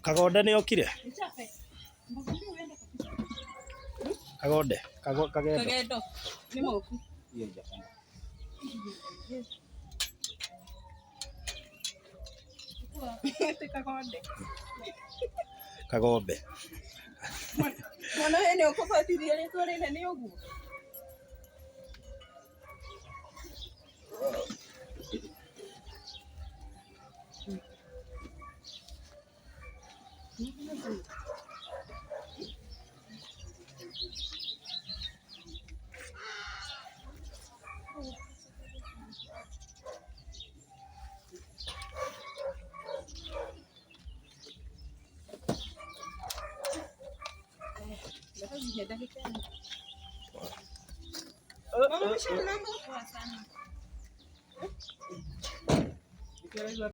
Kagonde nĩ okire? Kagonde, Kagendo. Kagendo nĩ moku. Ti Kagonde. Kagombe. Mwana ũyũ nĩ ũkũbatirie rĩtwa rĩnene ũguo. Mama, Michelle, mambo.